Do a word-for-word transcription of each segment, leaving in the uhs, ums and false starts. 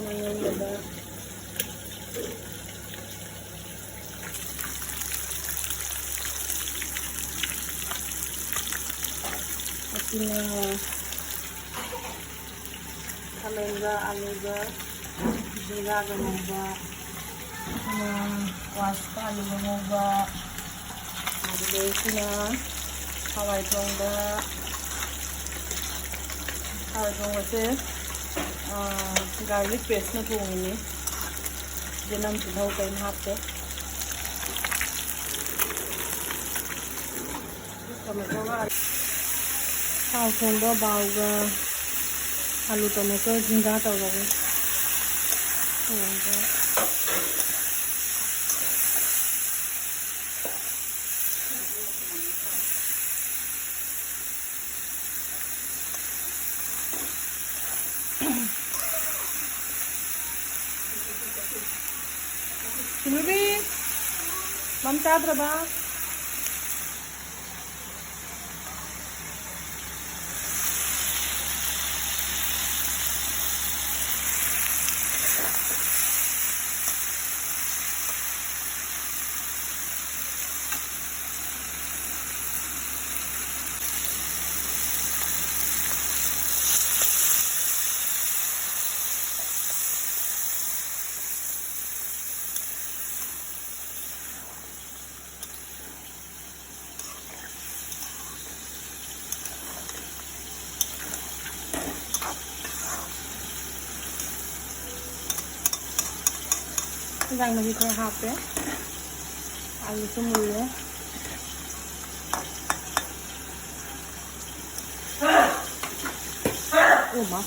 ꯃꯅꯨꯡꯗ ꯑꯁꯤꯅ ꯈꯥꯃꯦꯟꯒ ꯑꯂꯨꯒ ꯖꯤꯔꯥꯒ ꯉꯧꯕ, ꯁꯀ꯭ꯋꯥꯁꯀ ꯑꯂꯨꯒ ꯉꯧꯕ, ꯑꯗꯨꯗꯒꯤ ꯁꯤꯅ ꯍꯋꯥꯏ ꯊꯣꯡꯕ꯫ ꯍꯋꯥꯏ ꯊꯣꯡꯕꯁꯦ ꯒꯥꯔꯂꯤꯛ ꯄꯦꯁꯅ ꯊꯣꯡꯉꯤꯅꯤ꯫ ꯆꯅꯝ ꯇꯤꯜꯍꯧ ꯀꯔꯤꯝ ꯍꯥꯞꯇꯦ꯫ ꯊꯥꯎ ꯊꯣꯡꯕ ꯕꯥꯎꯒ ꯑꯂꯨ ꯇꯣꯃꯦꯇꯣ ꯖꯤꯡꯒꯥ ꯇꯧꯔꯒ ꯊꯣꯡꯕ꯫ ꯁꯤꯜꯂꯨꯕꯤ, ꯃꯝ ꯆꯥꯗ꯭ꯔꯕ? ꯏꯟꯖꯥꯡ ꯃꯍꯤ ꯈꯔ ꯍꯥꯞꯄꯦ꯫ ꯑꯂꯨꯁꯨ ꯃꯨꯜꯂꯦ꯫ ꯎꯃ꯫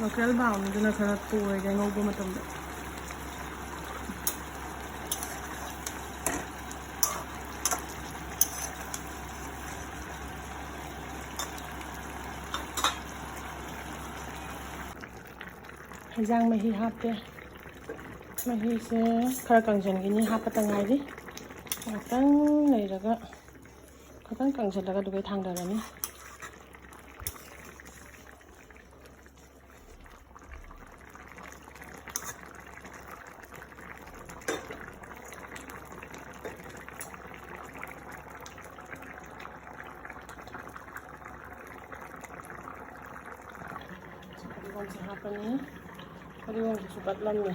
ꯂꯣꯀꯦꯜ ꯕꯥꯎꯅꯤꯗꯨꯅ ꯈꯔ ꯇꯣꯏꯔꯦ ꯉꯧꯕ ꯃꯇꯝꯗ꯫ ꯍꯦꯟꯖꯥꯡ ꯃꯍꯤ ꯍꯥꯞꯄꯦ꯫ ꯃꯍꯤꯁꯦ ꯈꯔ ꯀꯪꯁꯤꯟꯈꯤꯅꯤ, ꯍꯥꯞꯄꯇ ꯉꯥꯏꯔꯤ꯫ ꯉꯥꯛꯇꯪ ꯂꯩꯔꯒ, ꯈꯤꯇꯪ ꯀꯪꯁꯤꯜꯂꯒ ꯑꯗꯨꯒ ꯊꯥꯡꯗꯔꯅꯤ꯫ ꯐꯗꯤꯒꯣꯝꯁꯦ ꯍꯥꯞꯄꯅꯤ꯫ ꯐꯗꯤꯒꯣꯝꯁꯤꯁꯨ ꯄꯠꯂꯝꯃꯦ꯫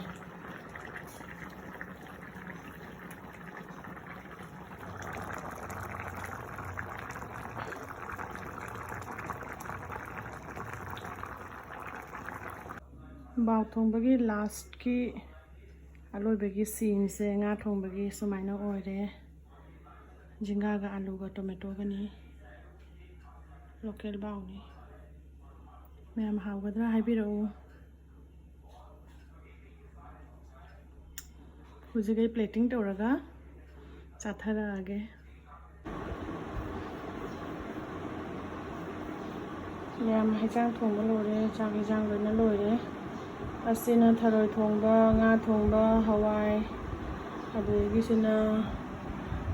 ꯕꯥꯎ ꯊꯣꯡꯕꯒꯤ ꯂꯥꯁꯀꯤ ꯑꯂꯣꯏꯕꯒꯤ ꯁꯤꯟꯁꯦ ꯉꯥ ꯊꯣꯡꯕꯒꯤ ꯁꯨꯃꯥꯏꯅ ꯑꯣꯏꯔꯦ꯫ ꯖꯤꯡꯒꯥꯒ ꯑꯂꯨꯒ ꯇꯣꯃꯦꯇꯣꯒꯅꯤ꯫ ꯂꯣꯀꯦꯜ ꯕꯥꯎꯅꯤ꯫ ꯃꯌꯥꯝ ꯍꯥꯎꯒꯗ꯭ꯔꯥ ꯍꯥꯏꯕꯤꯔꯛꯎ꯫ ꯍꯧꯖꯤꯛ ꯑꯩ ꯄ꯭ꯂꯦꯇꯤꯡ ꯇꯧꯔꯒ ꯆꯥꯊꯔꯛꯑꯒꯦ꯫ ꯃꯌꯥꯝ ꯍꯩꯖꯥꯡ ꯊꯣꯡꯕ ꯂꯣꯏꯔꯦ, ꯆꯥꯛ ꯍꯩꯖꯥꯡ ꯂꯣꯏꯅ ꯂꯣꯏꯔꯦ꯫ ꯑꯁꯤꯅ ꯊꯔꯣꯏ ꯊꯣꯡꯕ, ꯉꯥ ꯊꯣꯡꯕ, ꯍꯋꯥꯏ, ꯑꯗꯒꯤꯁꯤꯅ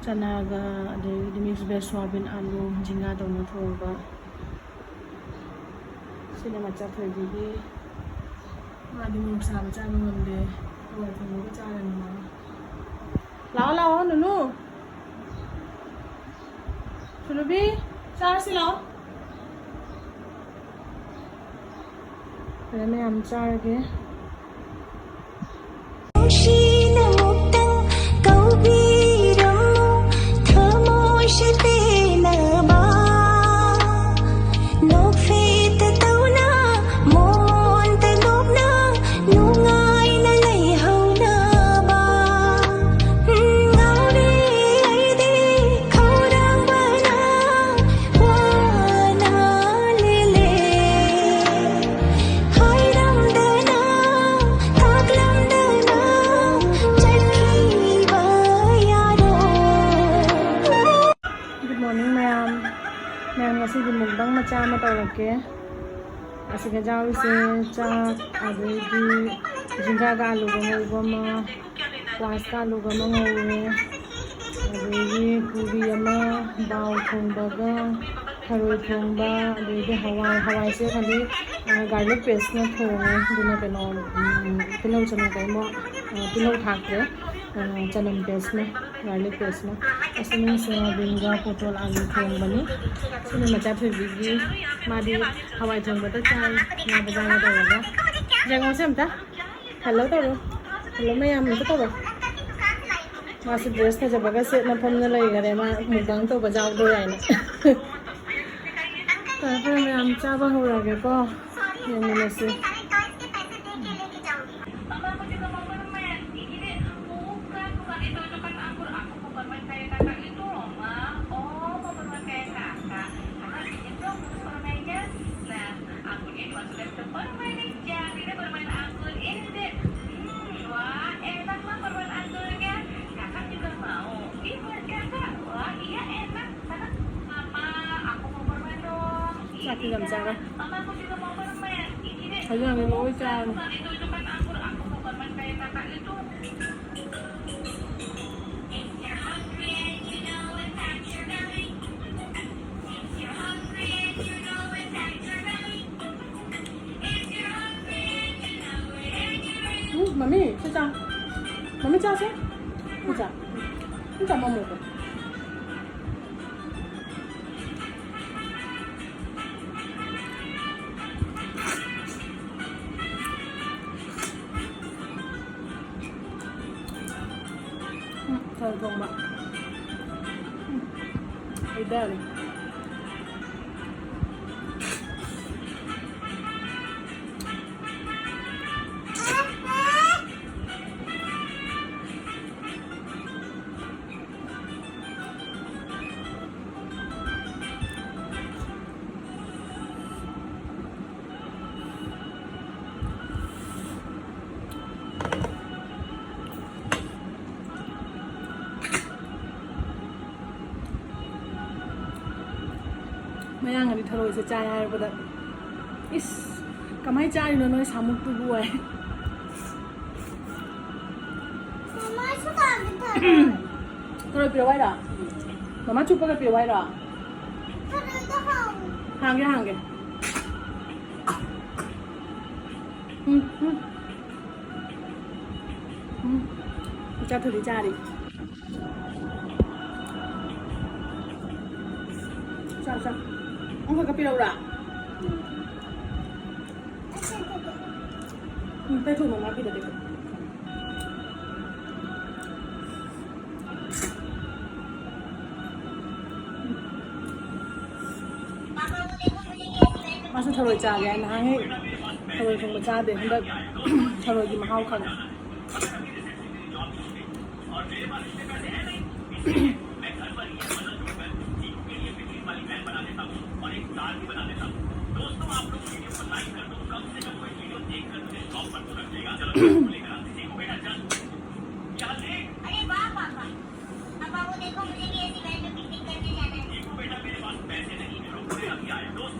ꯆꯅꯥꯒ, ꯑꯗꯒꯤꯗꯤ ꯃꯤꯛꯁ ꯚꯦꯖ, ꯁꯣꯌꯥꯕꯤꯟ, ꯑꯥꯂꯨ, ꯖꯤꯡꯒꯥ ꯇꯧꯅ ꯊꯣꯡꯕ꯫ ꯁꯤꯅ ꯃꯆꯥ ꯊꯣꯏꯕꯤꯒꯤ, ꯃꯥꯗꯤ ꯃꯣꯔꯣꯛ ꯁꯥꯕ ꯆꯥꯕ ꯉꯝꯗꯦ, ꯍꯋꯥꯏ ꯊꯣꯡꯕꯒ ꯆꯥꯔꯅꯤ ꯃꯥ꯫ ꯂꯥꯛꯑꯣ, ꯂꯥꯛꯑꯣ, ꯅꯨꯅꯨ꯫ ꯁꯨꯔꯨꯕꯤ, ꯆꯥꯔꯁꯤ ꯂꯥꯛꯑꯣ꯫ ꯐꯔꯦ, ꯃꯌꯥꯝ ꯆꯥꯔꯒꯦ꯫ ꯅꯨꯡꯁꯤꯅ ꯑꯃꯨꯛꯇꯪ ꯀꯧꯕꯤꯔꯝꯃꯨ, ꯊꯃꯣꯏꯁꯤ ꯄꯦꯟꯅꯕ꯫ ꯅꯣꯛꯐꯦꯠꯇ ꯇꯧꯅ, ꯃꯣꯃꯣꯟꯇ ꯅꯣꯛꯅ, ꯅꯨꯡꯉꯥꯏꯅ ꯂꯩꯍꯧꯅꯕ꯫ ꯉꯥꯎꯔꯦ ꯑꯩꯗꯤ ꯈꯧꯔꯥꯡꯕꯅ ꯋꯥꯅ ꯂꯦꯜꯂꯦ꯫ ꯍꯥꯏ ꯆꯥꯝꯃ ꯇꯧꯔꯛꯀꯦ꯫ ꯑꯁꯤꯒ ꯌꯥꯎꯔꯤꯁꯦ ꯆꯥꯛ, ꯑꯗꯩꯗꯤ ꯖꯤꯡꯒꯥꯒ ꯑꯂꯨꯒ ꯉꯧꯕ ꯑꯃ, ꯀ꯭ꯋꯥꯁꯀ ꯑꯂꯨꯒ ꯑꯃ ꯉꯧꯔꯦ, ꯑꯗꯒꯤ ꯄꯨꯔꯤ ꯑꯃ, ꯗꯥꯜ ꯊꯣꯡꯕꯒ ꯊꯔꯣꯏ ꯊꯣꯡꯕ, ꯑꯗꯩꯗꯤ ꯍꯋꯥꯏ, ꯍꯋꯥꯏꯁꯦ ꯈꯗꯤ ꯒꯥꯔꯂꯤꯛ ꯄꯦꯁꯅ ꯊꯣꯡꯉꯦ꯫ ꯑꯗꯨꯅ ꯀꯩꯅꯣ, ꯎꯝ, ꯇꯤꯜꯍꯧ ꯆꯅꯝ ꯀꯩꯝ, ꯑ, ꯇꯤꯜꯍꯧ ꯊꯥꯛꯇ꯭ꯔꯦ꯫ ꯑ, ꯆꯅꯝ ꯄꯦꯁꯅ, ꯒꯥꯔꯂꯤꯛ ꯄꯦꯁꯅ꯫ ꯑꯁꯤꯅ ꯁꯣꯌꯥꯕꯤꯟꯒ ꯄꯣꯇꯣꯜ ꯑꯂꯨ ꯊꯣꯡꯕꯅꯤ꯫ ꯁꯤꯅ ꯃꯆꯥ ꯊꯣꯏꯕꯤꯒꯤ, ꯃꯥꯗꯤ ꯍꯋꯥꯏ ꯊꯣꯡꯕꯇ ꯆꯥꯏ, ꯉꯥ ꯕꯖꯥꯔꯒ ꯇꯧꯔꯒ꯫ ꯌꯦꯡꯉꯣꯁꯦ ꯑꯝꯇ꯫ ꯍꯜꯂꯣ ꯇꯧꯔꯣ꯫ ꯍꯜꯂꯣ ꯃꯌꯥꯝ ꯑꯝꯇ ꯇꯧꯔꯣ꯫ ꯃꯥꯁꯨ ꯗ꯭ꯔꯦꯁ ꯐꯖꯕꯒ ꯁꯦꯠꯅ ꯐꯝꯅ ꯂꯩꯈꯔꯦ, ꯃꯥ ꯃꯨꯛꯕꯥꯡ ꯇꯧꯕ ꯌꯥꯎꯗꯣꯏ ꯍꯥꯏꯅ꯫ ꯐꯔꯦ ꯐꯔꯦ ꯃꯌꯥꯝ, ꯆꯥꯕ ꯍꯧꯔꯒꯦꯀꯣ꯫ ꯌꯦꯡꯃꯤꯟꯅꯁꯤ꯫ Mama, aku juga mau permen. Ini deh, bukan, bukan itu, itu kan anggur. Aku mau permen kayak kakak itu loh, Ma. Oh, mau permen kayak kakak. Kakak pinjam dong permennya. Nah, aku ini juga sudah permen nih. Jadi deh permen anggur ini deh. Hmm, wah, enak, Ma, permen anggurnya. Kakak juga mau. Ih, buat kakak. Wah, iya, enak. Kakak, Mama, aku mau permen dong. Ini, Kak. Mama, aku juga mau permen. Ini deh. Ayan, bukan, bukan itu, itu kan anggur. Aku mau permen kayak kakak itu. ꯎꯝ, ꯃꯃꯤ, ꯁꯤ ꯆꯥꯎ꯫ ꯃꯃꯤ, ꯆꯥꯁꯦ꯫ ꯁꯤ ꯆꯥꯎ꯫ ꯁꯤ ꯆꯥꯎ, ꯃꯃꯣꯗꯣ꯫ ꯎꯝ, ꯊꯔꯣꯏ ꯊꯣꯡꯕ꯫ ꯎꯝ, ꯍꯩꯊꯔꯦ꯫ ꯃꯌꯥꯡꯒꯗꯤ ꯊꯔꯣꯏꯁꯦ ꯆꯥꯏ ꯍꯥꯏꯔꯛꯄꯗ, "ꯏꯁ, ꯀꯃꯥꯏꯅ ꯆꯥꯔꯤꯅꯣ ꯅꯣꯏ ꯁꯥꯃꯨꯛꯇꯨꯕꯨ?" ꯍꯥꯏ꯫ ꯃꯃꯥ, ꯁꯨ ꯇꯥꯒꯦ ꯊꯔꯣꯏ꯫ ꯊꯔꯣꯏ ꯄꯤꯔꯛꯑꯣ ꯍꯥꯏꯔꯣ? ꯃꯃꯥ ꯆꯨꯞꯄꯒ ꯄꯤꯔꯛꯑꯣ ꯍꯥꯏꯔꯣ? ꯊꯔꯣꯏꯗꯣ ꯍꯥꯎ꯫ ꯍꯥꯡꯒꯦ, ꯍꯥꯡꯒꯦ꯫ ꯎꯝ, ꯎꯝ꯫ ꯎꯝ꯫ ꯏꯆꯥ ꯊꯣꯏꯕꯤ ꯆꯥꯔꯤ꯫ ꯆꯥ, ꯆꯥ꯫ ꯑꯃꯈꯛꯀ ꯄꯤꯔꯛꯎꯔꯥ? ꯎꯝ, ꯄꯤꯊꯣꯛ, ꯃꯃꯥ ꯄꯤꯔꯛꯀꯦ꯫ ꯃꯥꯁꯨ ꯊꯔꯣꯏ ꯆꯥꯒꯦ ꯍꯥꯏ꯫ ꯅꯍꯥꯟꯉꯩ ꯊꯔꯣꯏ ꯊꯣꯡꯕ ꯆꯥꯗꯦ꯫ ꯍꯟꯗꯛ ꯊꯔꯣꯏꯒꯤ ꯃꯍꯥꯎ ꯈꯪꯉꯦ꯫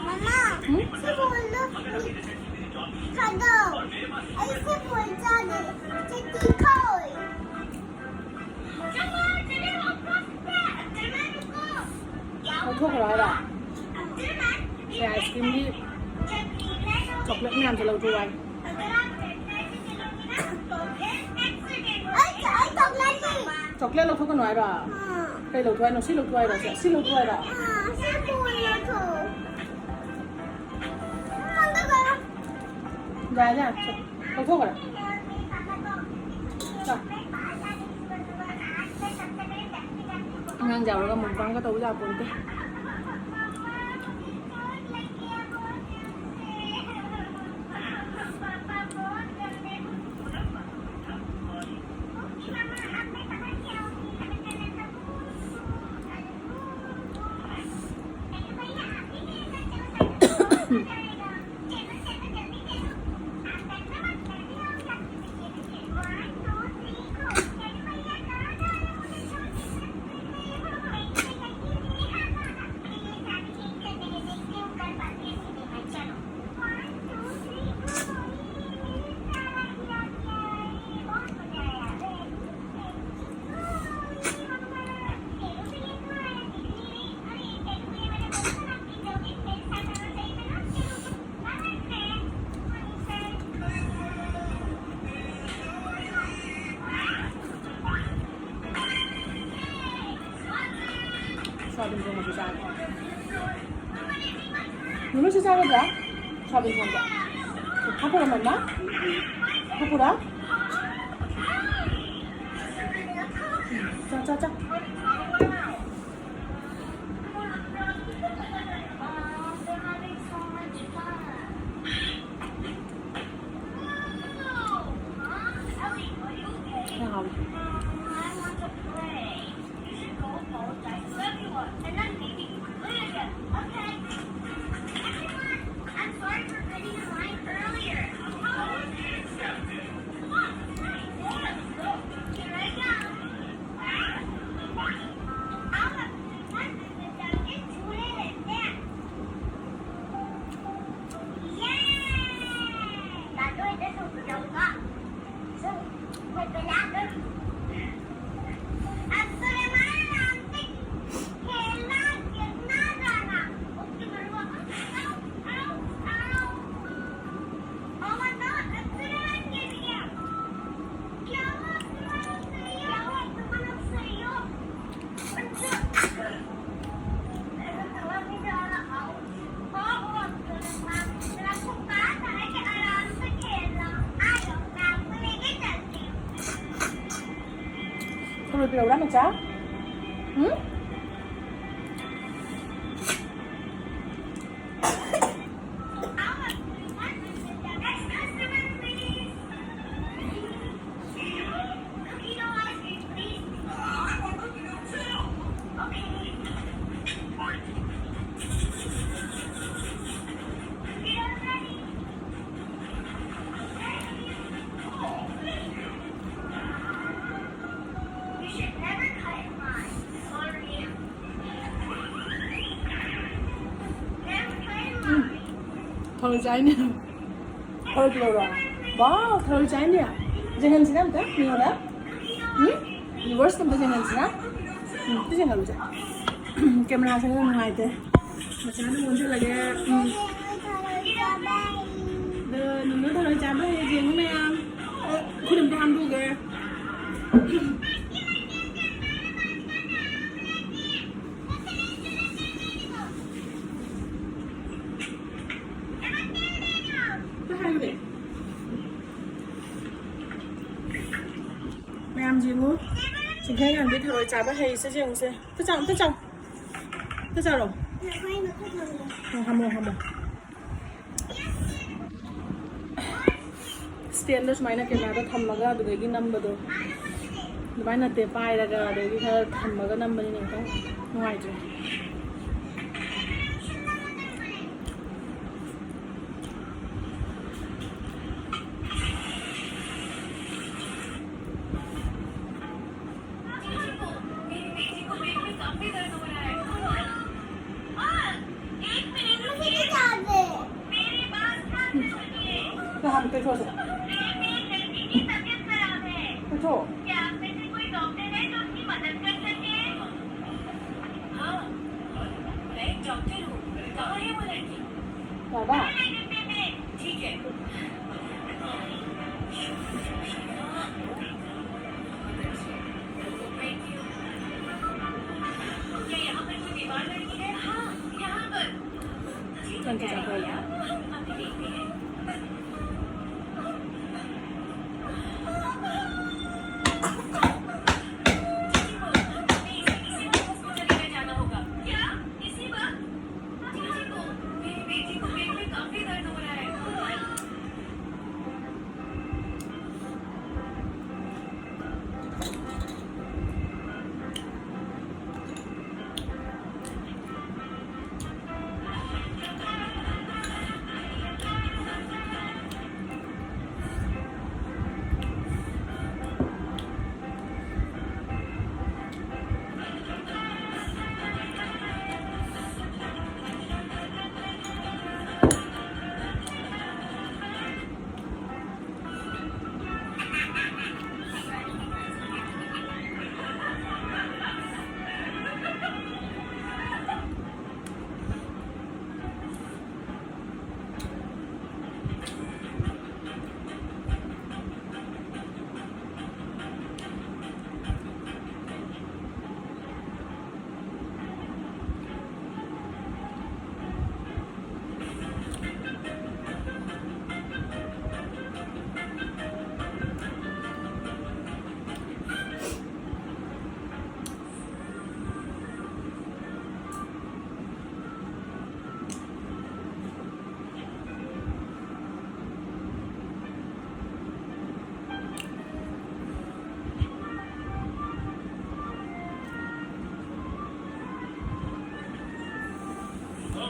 मम्मा, हम्म? ऐसे बोल दो, खा दो। ऐसे बोल, खा दो। चटनी खाओ। ꯂꯧꯊꯣꯛꯈ꯭ꯔꯣ ꯍꯥꯏꯔꯣ? ꯁꯤ ꯑꯥꯏꯁ ꯀ꯭ꯔꯤꯝꯒꯤ ꯆꯣꯀ꯭ꯂꯦꯠ ꯃꯌꯥꯝꯁꯦ ꯂꯧꯊꯣꯛꯑꯣ ꯍꯥꯏ꯫ ꯑꯩ, ꯑꯩ ꯆꯣꯀ꯭ꯂꯦꯠꯅꯤ꯫ ꯆꯣꯀ꯭ꯂꯦꯠ ꯂꯧꯊꯣꯛꯀꯅꯨ ꯍꯥꯏꯔꯣ? ꯑꯥ꯫ ꯀꯩ ꯂꯧꯊꯣꯛ ꯍꯥꯏꯅꯣ? ꯁꯤ ꯂꯧꯊꯣꯛ ꯍꯥꯏꯔꯣ? ꯁꯤ, ꯁꯤ ꯂꯧꯊꯣꯛ ꯍꯥꯏꯔꯣ? ꯑꯥ, ꯁꯤ ꯄꯨꯔ ꯂꯧꯊꯣꯛ꯫ ꯌꯥꯔꯦ, ꯌꯥꯔꯦ꯫ ꯂꯧꯊꯣꯛꯈ꯭ꯔꯦ꯫ ꯆꯥ꯫ ꯑꯉꯥꯡ ꯌꯥꯎꯔꯒ ꯃꯨꯛꯕꯥꯡꯒ ꯇꯧ ꯌꯥꯄꯣꯟꯇꯦ꯫ ꯁꯣꯌꯥꯕꯤꯟ ꯊꯣꯡꯕꯁꯨ ꯆꯥꯒꯦ꯫ ꯅꯨꯃꯤꯠꯁꯨ ꯆꯥꯒꯗ꯭ꯔꯥ? ꯁꯣꯌꯥꯕꯤꯟ ꯊꯣꯡꯕ꯫ ꯍꯥꯞꯄꯨꯔꯥ, ꯃꯃꯥ? ꯍꯥꯞꯄꯨꯔꯥ? ꯆꯥ, ꯆꯥ, ꯆꯥ꯫ ꯌꯥꯝ ꯍꯥꯎꯋꯤ꯫ ꯊꯔꯣꯏ ꯄꯤꯔꯛꯎꯔꯥ, ꯃꯆꯥ? ꯎꯝ? ꯎꯝ. ꯊꯔꯣꯏ ꯆꯥꯏꯅꯦ꯫ ꯊꯔꯣꯏ ꯄꯤꯔꯛꯎꯔꯣ? ꯋꯥꯎ, ꯊꯔꯣꯏ ꯆꯥꯏꯅꯦ꯫ ꯌꯦꯡꯍꯟꯁꯤꯔ ꯑꯝꯇ ꯃꯤꯉꯣꯟꯗ? ꯎꯝ? Viewers ꯑꯝꯇ ꯌꯦꯡꯍꯟꯁꯤꯔ? ꯎꯝ, ꯑꯝꯇ ꯌꯦꯡꯍꯜꯂꯨꯁꯦ꯫ ꯀꯦꯃꯦꯔꯥꯁꯦ ꯈꯔ ꯅꯨꯡꯉꯥꯏꯇꯦ꯫ ꯃꯆꯥꯅ ꯑꯣꯟꯁꯤꯜꯂꯒꯦ꯫ ꯎꯝ꯫ ꯑꯗꯣ ꯅꯨꯡꯅ ꯊꯔꯣꯏ ꯆꯥꯕ ꯍꯩ ꯌꯦꯡꯉꯨ ꯃꯌꯥꯝ꯫ ꯑꯣ, ꯈꯨꯠ ꯑꯝꯇ ꯍꯥꯝꯗꯣꯛꯎꯒꯦ꯫ ꯌꯦꯡꯉꯨ, ꯆꯤꯡꯈꯩꯉꯥꯟꯕꯤ ꯊꯔꯣꯏ ꯆꯥꯕ ꯍꯩꯁꯦ ꯌꯦꯡꯉꯨꯁꯦ꯫ ꯑꯝꯇ ꯆꯥꯎ, ꯑꯝꯇ ꯆꯥꯎ, ꯑꯝꯇ ꯆꯥꯔꯣ꯫ ꯎꯝ, ꯍꯥꯝꯃꯣ, ꯍꯥꯝꯃꯣ꯫ ꯁ꯭ꯇꯦꯟꯗ ꯁꯨꯃꯥꯏꯅ ꯀꯦꯃꯦꯔꯥꯗ ꯊꯝꯃꯒ ꯑꯗꯨꯗꯒꯤ ꯅꯝꯕꯗꯣ ꯑꯗꯨꯃꯥꯏꯅ ꯅꯠꯇꯦ, ꯄꯥꯏꯔꯒ ꯑꯗꯒꯤ ꯈꯔ ꯊꯝꯃꯒ ꯅꯝꯕꯅꯤꯅ ꯈꯤꯇꯪ ꯅꯨꯡꯉꯥꯏꯇ꯭ꯔꯦ꯫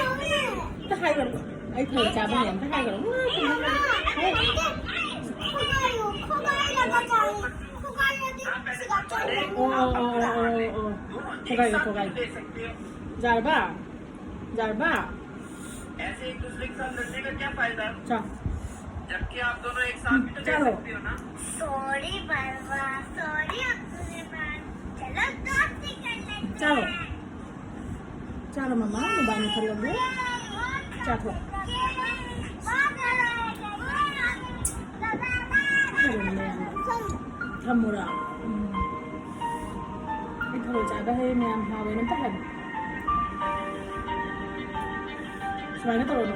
ꯑꯝꯇ ꯍꯥꯏꯒꯅꯨ꯫ ꯑꯩ ꯊꯔꯣꯏ ꯆꯥꯕꯅꯦ, ꯑꯝꯇ ꯍꯥꯏꯒꯅꯨ꯫ ꯉꯥ ꯊꯣꯡꯕ ꯍꯥꯏ-, ꯈꯣꯒꯥꯏꯌꯣ, ꯈꯣꯒꯥꯏꯔꯒ ꯆꯥꯏ꯫ ꯈꯣꯒꯥꯏꯔꯗꯤ ꯁꯤꯒ ꯆꯪꯗꯣꯏꯅꯦ꯫ ꯑꯣ, ꯑꯣ, ꯑꯣ, ꯑꯣ, ꯑꯣ, ꯑꯣ꯫ ꯈꯣꯒꯥꯏꯌꯣ, ꯈꯣꯒꯥꯏꯌꯣ꯫ ꯌꯥꯔꯕ? ꯌꯥꯔꯕ? ꯆꯥ꯫ जबकि आप दोनों एक साथ भी तो कर सकते हो ना। सॉरी बाबा, सॉरी। अपने बात, चलो दोस्ती कर लेते हैं। चलो। ꯆꯥꯔꯣ ꯃꯃꯥ, ꯃꯣꯕꯥꯏꯜ ꯃꯨꯊꯠꯂꯒꯦ꯫ ꯆꯥꯊꯣꯛ꯫ ꯊꯝꯃꯨꯔꯥ꯫ ꯎꯝ꯫ ꯑꯩ ꯊꯔꯣꯏ ꯆꯥꯕ ꯍꯩ ꯃꯌꯥꯝ ꯍꯥꯎꯋꯦꯅ ꯑꯝꯇ ꯍꯥꯏꯕ꯫ ꯁꯨꯃꯥꯏꯅ ꯇꯧꯔꯣ꯫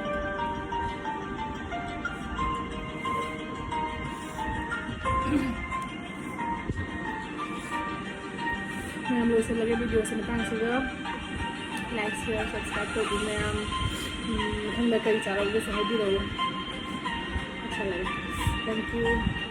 ꯃꯌꯥꯝ ꯂꯣꯏꯁꯤꯜꯂꯒꯦ ꯚꯤꯗꯤꯑꯣꯁꯦ ꯃꯇꯥꯡꯁꯤꯗ꯫ Like, share, subscribe ꯇꯧꯕꯤꯌꯨ ꯃꯌꯥꯝ꯫ ꯎꯝ, ꯃꯊꯪꯗ ꯀꯔꯤ ꯆꯥꯔꯛꯎꯒꯦꯁꯨ ꯍꯥꯏꯕꯤꯔꯛꯎ꯫ ꯂꯣꯏꯁꯤꯜꯂꯒꯦ꯫ Thank you꯫